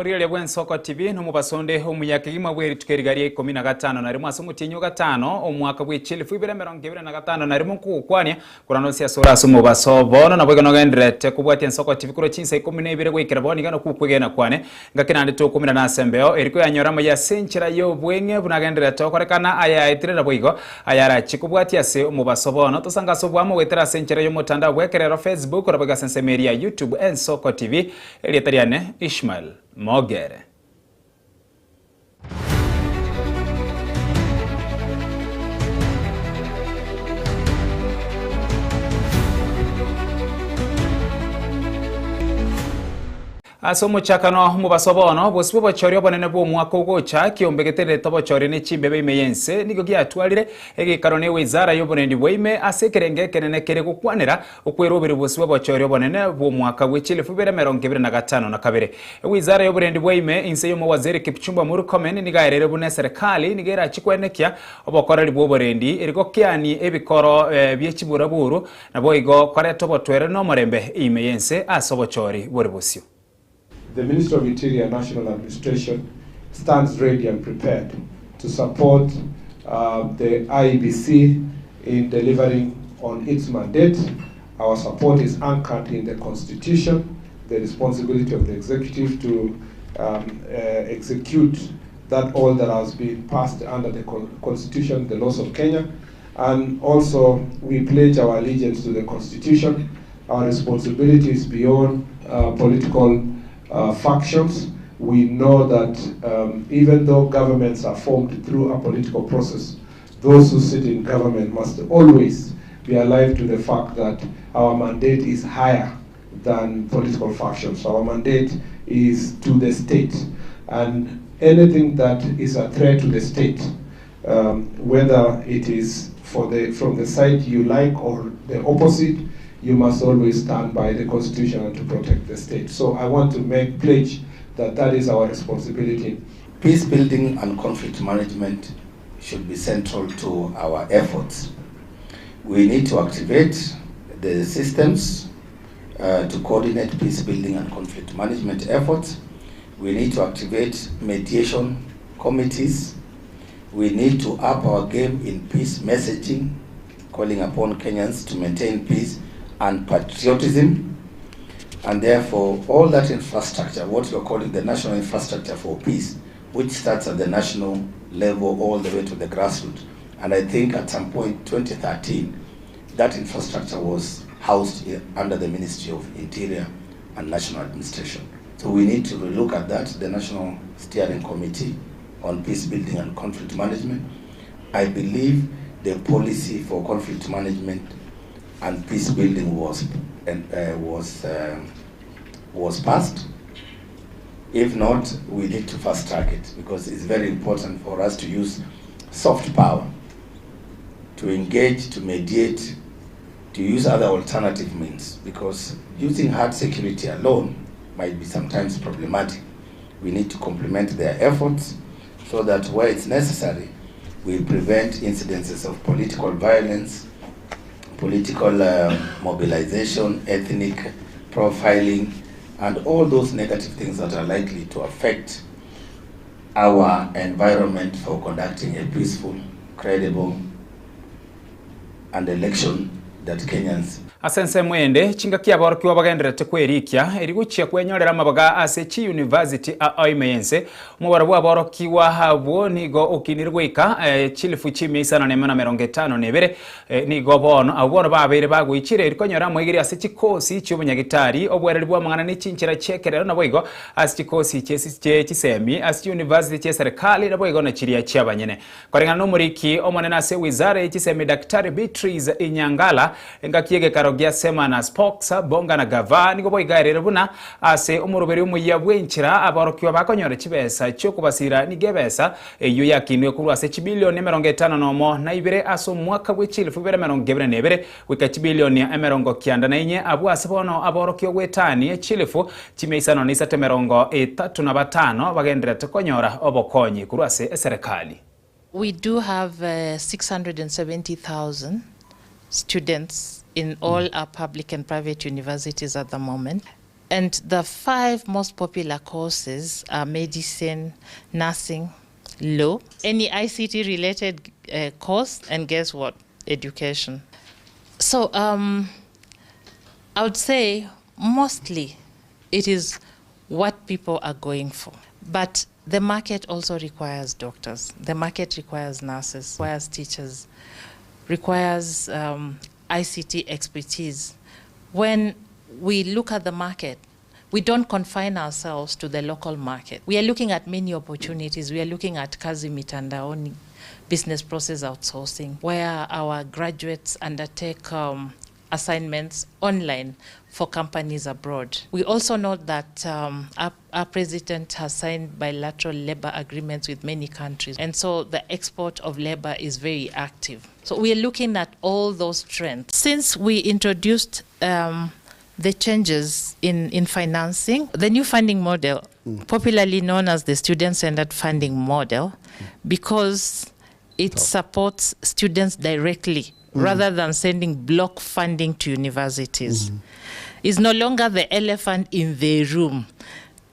Omorigereria bw'Ensoko TV nomobaso onde omuya kegima bwe rituko eriga ria ikomi na gatano na rimo ase omotienyi o gatano omwaka bwe chielfu ibere emerongo ebere na gatano na rimo nkogokwania korana onsi ase ore ase omobaso bono nabo iga nogendererete kobwatia Ensoko TV korwa chinsa ikomi na ibere goikera bono iga nokwo okwegena kwane ngaki naende tokomirana ase embeo eri koyanyora amaya ase enchera y'obweng'e buna agendererete gokorekana aya aetire naboigo ayarachie kobwatia ase omobaso bono tosange ase oboamo goetera ase enchera y'omotandao bw'ekerero Facebook naboigo ase ensemo eria ya YouTube Ensoko TV Erieta riane Ishmael Mogere. Ase omochakano omobaso bono, bosio bw'obochori obonene bw'omwaka ogocha, kiombe getererete obochori ne chimbebe ime y'ense, nigo giatwarire egeikaro ne wizara y'oborendi bwa ime ase ekerengo ekenene kere gokwanera Okwerobera obosio bw'obochori obonene bw'omwaka bwe chilifu ibere emerongo ebere na gatano na kabere. Ewizara y'oborendi bwa ime inse y'omowaziri Kipchumba Murkomen nigo aereire buna eserekali nigo erachie koenekia obokoreri bw'oborendi eri gokeani ebikoro bie chiburaburu naboigo koreta obotwere na omorembe ime y'ense ase obochori bore bosio. The Ministry of Interior and National Administration stands ready and prepared to support the IEBC in delivering on its mandate. Our support is anchored in the Constitution, the responsibility of the executive to um, uh, execute that all that has been passed under the Constitution, the laws of Kenya. And also, we pledge our allegiance to the Constitution. Our responsibility is beyond uh, political uh, factions. We know that um, even though governments are formed through a political process, those who sit in government must always be alive to the fact that our mandate is higher than political factions. Our mandate is to the state, and anything that is a threat to the state, um, whether it is for the, from the side you like or the opposite, you must always stand by the constitution and to protect the state. So I want to make pledge that that is our responsibility. Peace building and conflict management should be central to our efforts. We need to activate the systems uh, to coordinate peace building and conflict management efforts. We need to activate mediation committees. We need to up our game in peace messaging, calling upon Kenyans to maintain peace and patriotism. And therefore, all that infrastructure, what we are calling the national infrastructure for peace, which starts at the national level all the way to the grassroots. And I think at some point, 2013, that infrastructure was housed under the Ministry of Interior and National Administration. So we need to look at that, the National Steering Committee on Peace Building and Conflict Management. I believe the policy for conflict management and peace building was, uh, was, uh, was passed. If not, we need to fast track it because it's very important for us to use soft power to engage, to mediate, to use other alternative means because using hard security alone might be sometimes problematic. We need to complement their efforts so that where it's necessary, we prevent incidences of political violence, political uh, mobilization, ethnic profiling, and all those negative things that are likely to affect our environment for conducting a peaceful, credible, and election that Kenyans Ase ensemo ende, chingaki aborokigwa bagendererete kwerikia, eri gochia kwenyorera amabaga ase chiyunivasiti ao ime y'ense, omobaro bw'aborokigwa abwo nigo okinire goika chilifu chimia isano nemo na emerongo etano na ebere. Nigo bono abwo bono babeire bagoichire eri konyora amoigeri ase chikosi chi'obonyagitari, obwereri bw'amang'ana ne chinchera chi'ekerero naboigo ase chikosi chie chisemi ase chiyunivasiti chi'eserekari naboigo na chiria chi'abanyene. Koreng'ana nomoriki omonene ase wizara ye chisemi Daktari Beatrice Inyangala, engaki y'egekaro gia Sema na Spox, Bonga na Gava nigo boigaerire buna ase omoroberi omuya bw'enchera aborokigwa bakonyora chibesa chi'okobasira nigo ebesa eyio yakinwe korwa ase chibilioni 51 nomo na ibere ase omwaka bwe chilifu ibere 22 goika chibilioni 94 abwo ase bono aborokigwa gwetanie chilifu chimia isano na isato 35 bagendererete konyora obokonyi korwa ase eserekari. We do have 670,000 students in all our public and private universities at the moment. And the five most popular courses are medicine, nursing, law, any ICT related course, and guess what? Education. So I would say mostly it is what people are going for. But the market also requires doctors. The market requires nurses, requires teachers, requires ICT expertise. When we look at the market, we don't confine ourselves to the local market. We are looking at many opportunities. We are looking at Kazi Mitandaoni, business process outsourcing, where our graduates undertake assignments online for companies abroad. We also note that our president has signed bilateral labor agreements with many countries, and so the export of labor is very active. So we are looking at all those trends. Since we introduced the changes in financing, the new funding model, popularly known as the student-centered funding model, because it supports students directly rather than sending block funding to universities, is no longer the elephant in the room.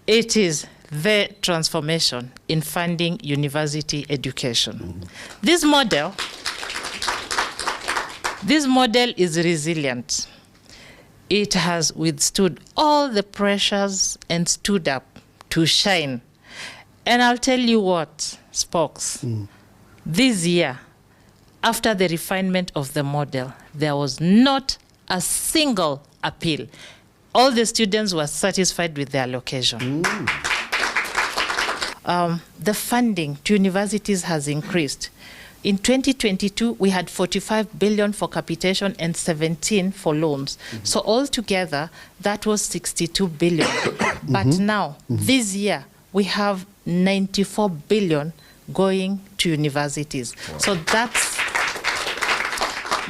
It is the transformation in funding university education. This model is resilient. It has withstood all the pressures and stood up to shine. And I'll tell you what, Spokes, this year, after the refinement of the model, there was not a single appeal. All the students were satisfied with their allocation. The funding to universities has increased. In 2022, we had 45 billion for capitation and 17 for loans. So altogether, that was 62 billion. But now, this year, we have 94 billion going to universities. Wow. So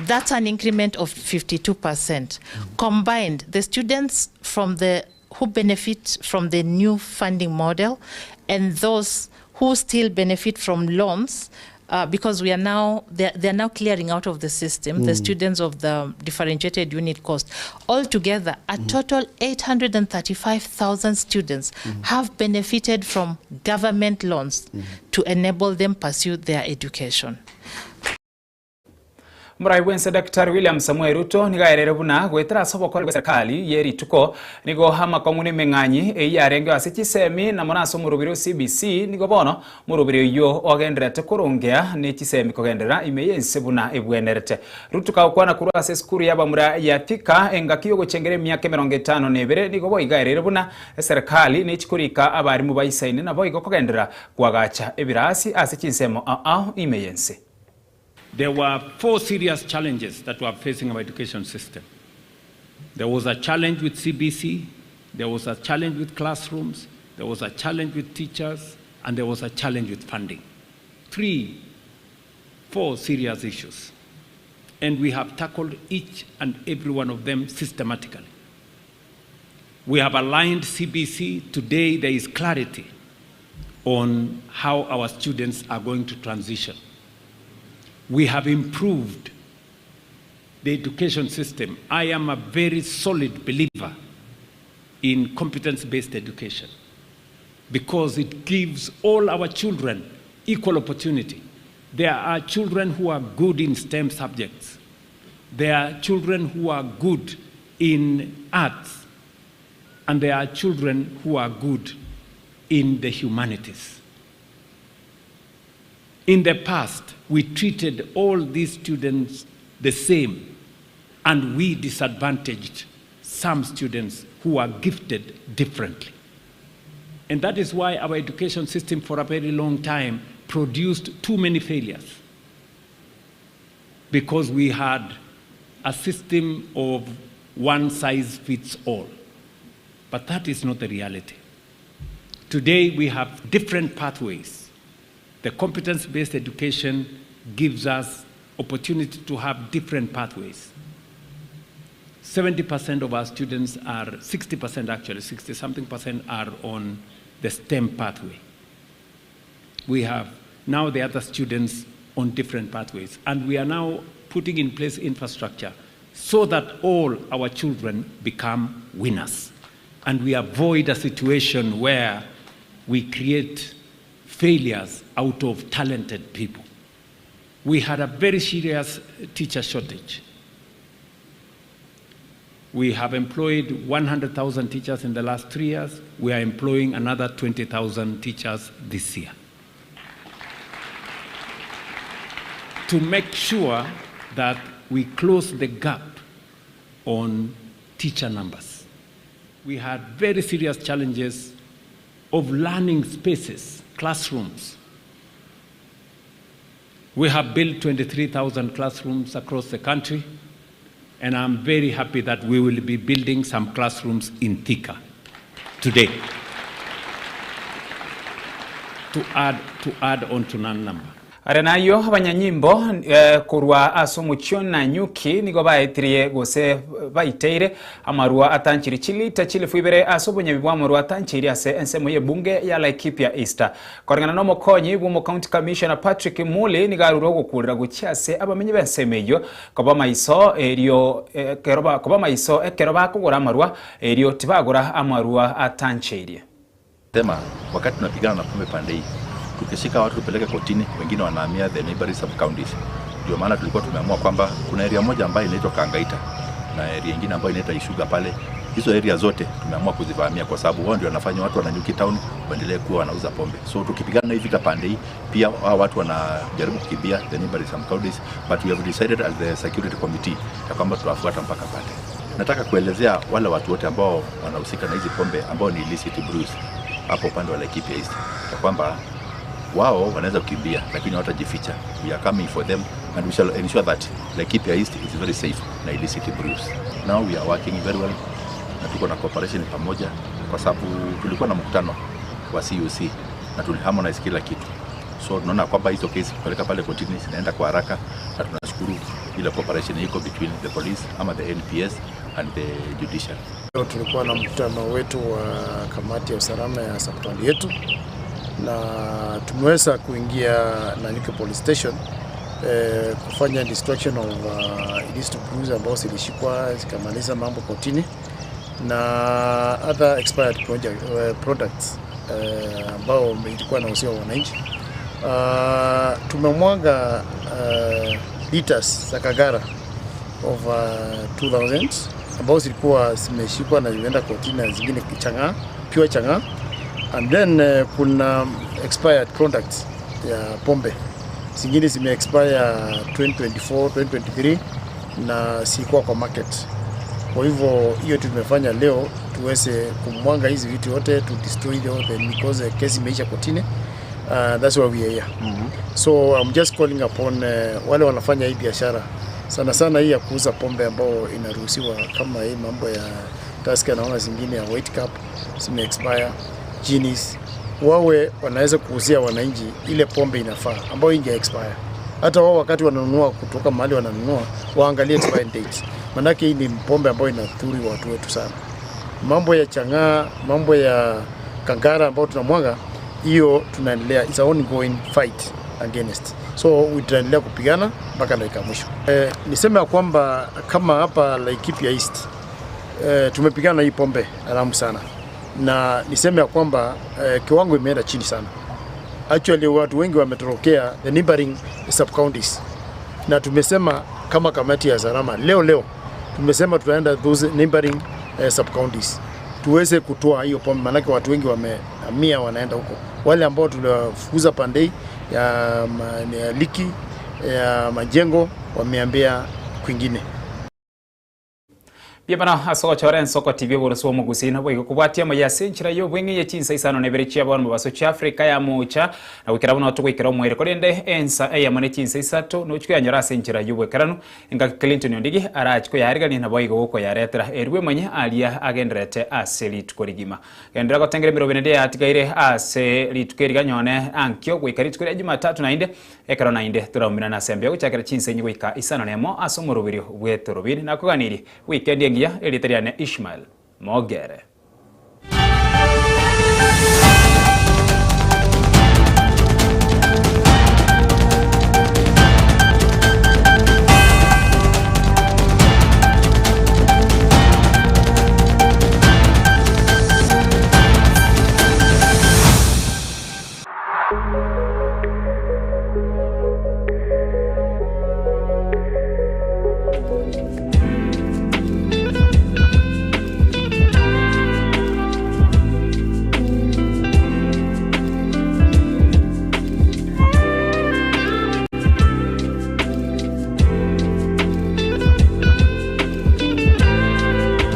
that's an increment of 52%. Combined, the students who benefit from the new funding model and those who still benefit from loans, because they're now clearing out of the system, the students of the differentiated unit cost. Altogether, a total 835,000 students have benefited from government loans to enable them pursue their education. Omorai bwense Daktari William Samoei Ruto nigo aerire buna goetera ase obokori bwa serikali ye rituko nigo amakong'u na emeng'anyi eyio yarengeo ase chisemi na mono ase omorobiri o CBC nigo bono omorobiri oyio ogendererete korongea ne chisemi kogenderera ime yense buna ebwenerete. Ruto kagokwana korwa ase esukuru y'abamura ya Thika engaki yogochengera emiaka emerongo etano na ebere nigo boigo aerire buna eserikali nechikorika abarimu baisaine nabo igo kogenderera koagacha ebirasi ase chinsemo ao ime yense. There were four serious challenges that were facing our education system. There was a challenge with CBC, there was a challenge with classrooms, there was a challenge with teachers, and there was a challenge with funding. 3, 4 serious issues. And we have tackled each and every one of them systematically. We have aligned CBC. Today there is clarity on how our students are going to transition. We have improved the education system. I am a very solid believer in competence-based education because it gives all our children equal opportunity. There are children who are good in STEM subjects. There are children who are good in arts. And there are children who are good in the humanities. In the past, we treated all these students the same, and we disadvantaged some students who are gifted differently. And that is why our education system for a very long time produced too many failures, because we had a system of one size fits all. But that is not the reality. Today we have different pathways. The competence-based education gives us opportunity to have different pathways. 70% of our students are, 60% actually, 60-something percent are on the STEM pathway. We have now the other students on different pathways, and we are now putting in place infrastructure so that all our children become winners. And we avoid a situation where we create failures out of talented people. We had a very serious teacher shortage. We have employed 100,000 teachers in the last 3 years. We are employing another 20,000 teachers this year. To make sure that we close the gap on teacher numbers. We had very serious challenges of learning spaces, classrooms. We have built 23,000 classrooms across the country, and I'm very happy that we will be building some classrooms in Thika today to add, to add on to that number. Are nayio abanyanyimbo korwa ase omochie o Nanyuki nigo baetirie gose baiteire amarwa atanchiri chilita chilifu ibere ase obonyebi bw'amarwa atancheiri ase ensemo y'ebunge ya Laikipia East. Koreng'ana nomokonyi bw'omocounty commissioner Patrick Muli nigo arure ogokurera gochia ase abamenyi b'ensemo eyio koba maiso erio ekero koba maiso ekero bakogora amarwa erio tibagora amarwa atancheirie. Sema wakati tunapigana na pombe pande hii, tukishika watu tupeleke kotini, wengine wanahamia the neighboring sub counties. Ndio maana tulikuwa tumeamua kwamba kuna area moja ambayo inaitwa Kangaita na area nyingine ambayo inaitwa Ishuga pale. Hizo area zote tumeamua kuzivamia kwa sababu wao ndio wanafanya watu wa Nanyuki town waendelee kuwa wanauza pombe. So tukipigana hii vita pande hii, pia hao watu wanajaribu kukimbia the neighboring sub counties, but we have decided as the security committee ya kwamba tutawafuata mpaka pale. Nataka kuelezea wale watu wote ambao wanahusika na hizi pombe ambao ni illicit brews hapo upande wa Laikipia East ya kwamba wao wanaweza kukimbia lakini hawatajificha. We are coming for them and we shall ensure that Laikipia East is very safe na illicit brews. Now we are working very well na tuko na cooperation pamoja, kwa sababu tulikuwa na mkutano wa CUC na tuliharmonize kila kitu, so tunaona kwamba hizo kesi kupeleka pale kotini zinaenda kwa haraka, na tunashukuru ile cooperation iko between the police ama the NPS and the judiciary. Leo tulikuwa na mkutano wetu wa kamati ya usalama ya sub-county yetu na tumeweza kuingia Nanyuki Police Station kufanya destruction of illicit brews ambao zilishikwa zikamaliza mambo kotini na other expired products ambao ilikuwa inahusiwa wananchi. Tumemwaga liters za Kangara over 2000 ambao zilikuwa zimeshikwa na zimeenda kotini na zingine chang'aa, pure chang'aa, and then kuna expired products ya pombe zingine zime expire 2024, 2023 na sikuwa kwa market. Kwa hivyo hiyo tumefanya leo tuweze kumwanga hizi vitu yote to destroy the because kesi imeisha kotini. That's why we are here. So I'm just calling upon wale wanafanya hii biashara sana sana hii ya kuuza pombe ambao inaruhusiwa kama hii mambo ya Tusker, naona zingine ya White Cap zime expire, Guinness, wawe wanaweza kuuzia wananchi ile pombe inafaa ambayo inge expire. Hata wao wakati wananunua kutoka mahali wananunua waangalie expiry date, manake hii ni pombe ambayo inaathiri watu wetu sana. Mambo ya chang'aa, mambo ya Kangara ambayo tunamwaga hiyo, tunaendelea, it's a ongoing fight against, so tutaendelea kupigana mpaka dakika mwisho. Niseme ya kwamba kama hapa Laikipia East tumepigana hii pombe haramu sana, na niseme ya kwamba kiwango imeenda chini sana. Actually watu wengi wametorokea the neighboring sub counties, na tumesema kama kamati ya usalama leo leo tumesema tutaenda those neighboring sub counties tuweze kutoa hiyo pombe, maanake watu wengi wamehamia wanaenda huko. Wale ambao tuliwafukuza pande ya Liki ya Majengo wameambia kwingine. Bia ase ogochora Ensoko TV oborosi bwa omogusii nabo igo kobwatia amaya ase enchera ya obweng'e ye chinsa isano na ibere chia bono mobaso chia Africa ya mocha na goikera bono togoikera omoerio korende ensa eyemo ne chinsa isato nochi koyanyora ase enchera ya obwekeranu engaki Clinton Ondigi arachi koyarigania nabo igo gokoyaretera erwe emanye aria agenderete ase rituko rigima. Genderera gotengera emerobo ende yatigaire ase rituko eriga nyone ankio goika rituko ria Jumatatu naende ekero naende toraumerana ase embeo gochakera chinsa enye goika isano na emo ase omoroberio bwetorobiri nakoganirie weekend engiya erita riane Ishmael Mogere.